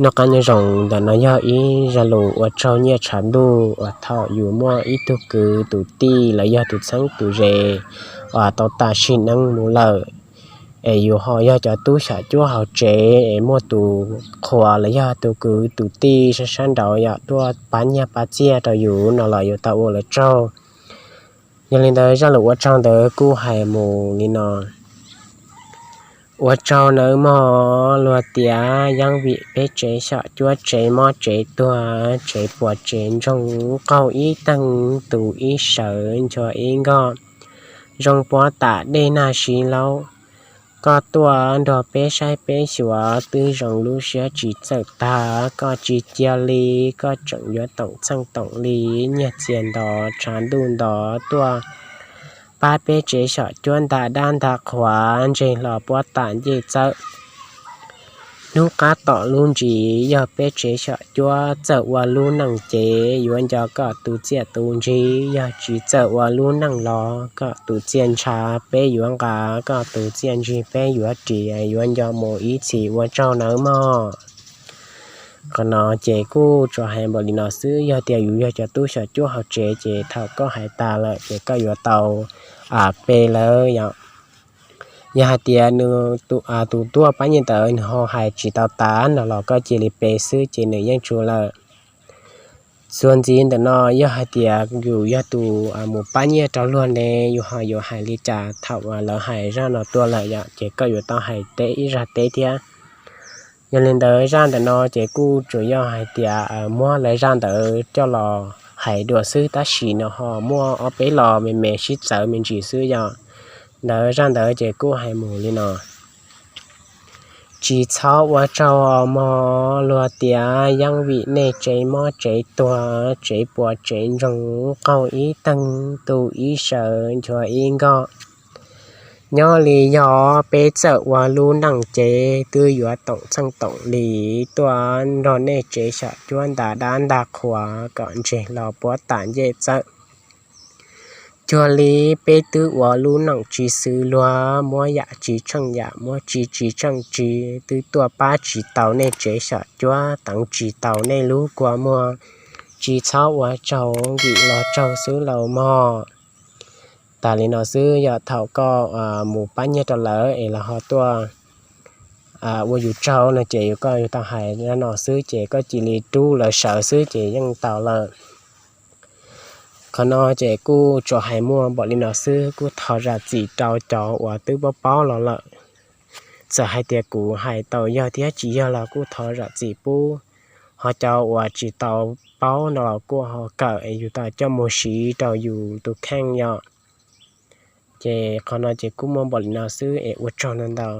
Noj qab nyob zoo, ntawm no yog ib zaj lus ua tsaug nyiaj tshav ntuj uas thaum yus muaj ib tug kwv tus tij los yog tus txheeb tus ze uas tau tas sim neej mus lawm, es yus ho yog cov tub xyom cuab hauv tsev es muaj tus qhua los yog tus kwv tus tij sab sab nraud yog tuaj pab nyiaj pab txiaj rau yus no los yuav tau ua lawv tsaug. Yog li ntawd zaj lus ua tsaug ntawd kuj hais mus li no. Ua tsaug nawb mog, luag tias yeej vim peb tsev xyom cuab tsev mob tsev tuag, tsev puas tsev ntsoog, qaug ib teeg tu ib sawv nchuav ib nkoj, zoo puab tam dej nag siv laub. Koj tuaj nrog peb saib peb xyuas twb zoo lub siab tsis txawj tag, koj tsis cia li, koj tseem yuav toom txheej toom li, nyiaj txiag nto, tshav ntuj nto tuaj pab peb tsev xyom cuab nta dab nta qhuav, ntseg hlo puab tam ncej txawb. Hnub qab tom lub ntsis yog peb tsev xyom cuab txawj ua lub neej ces yuav nco koj tus txiaj tus ntsig, yog tsis txawj ua lub neej los koj tus txiaj ntshav peb yuav nqa, koj tus txiaj ntsig peb yuav ris, yuav nco mus ib txhis, ua tsaug nawb mog. Qhov no ces kuj tsuas hais npaum li no xwb, yog tias yus yog cov tub xyom cuab hauv tsev ces thaum koj hais tas lawm ces koj yuav tau pe lawv yom. Yog hais tias nws, tus tuaj pab nyiaj ntawd nws ho hais tsis tau tas no los koj cia li pe xwb ces nws yeej tsuas lawm. Txuas ntxiv ntawm no yog hais tias yus yog tus mus pab nyiaj rau luag ne, yus ho yuav hais li cas thaum lawv hais zaj no tuaj lawm yom, ces koj yuav tau hais teb ib zaj teb thiab. Yog li ntawd zaj ntawm no ces kuj tsuas yog hais tias muab lawv zaj ntawd coj los hais dua xwb, tab sis no ho muaj ob peb los me me sib txawv me ntsis xwb yom. Ntawd zaj ntawd ces kuj hais mus li no. Tsis txhob ua tsaug mog, luag tias yeej vim nej tsev mob tsev tuag, tsev puas tsev ntsoog, qaug ib teeg tu ib sawv nchuav ib nkoj. Nyob li yog peb txawj ua lub neej ces twb yuav toom txheej toom li tuaj nrog nej tsev xyom cuab nta dab nta qhuav kom ntseg hlo puab tam ncej txawb. Cuag li peb twb ua lub neej tsis xws luag, muab yam tsis tsheej yam, muab tsi tsis tsheej tsi, twb tuaj pab tsis tau nej tsev xyom cuab, teev tsis tau nej lub kua muag. Tsis txhob ua tsaug, nkim los tsaug xwb lauj mog. Tas li no xwb, yog thaum koj mus pab nyiaj rau lawv es lawv ho tuaj ua yus tsaug no ces yus, koj yuav tau hais zaj no xwb ces koj cia li rub lawv sawv xwb ces yeej tau lawm. Qhov no ces kuj tsuas hais muaj npaum li no xwb, kuj thov zam txim rau cov uas twb paub paub los lawm. Txawm hais tias kuv hais tau yog thiab tsis yog los kuj thov zam txim pub. Ho cov uas tsis tau paub no los kuj ho kawm es yus tau coj mus siv rau yus tus kheej yom. Ces qhov no ces kuj muaj npaum li no xwb es ua tsaug ntau ntau.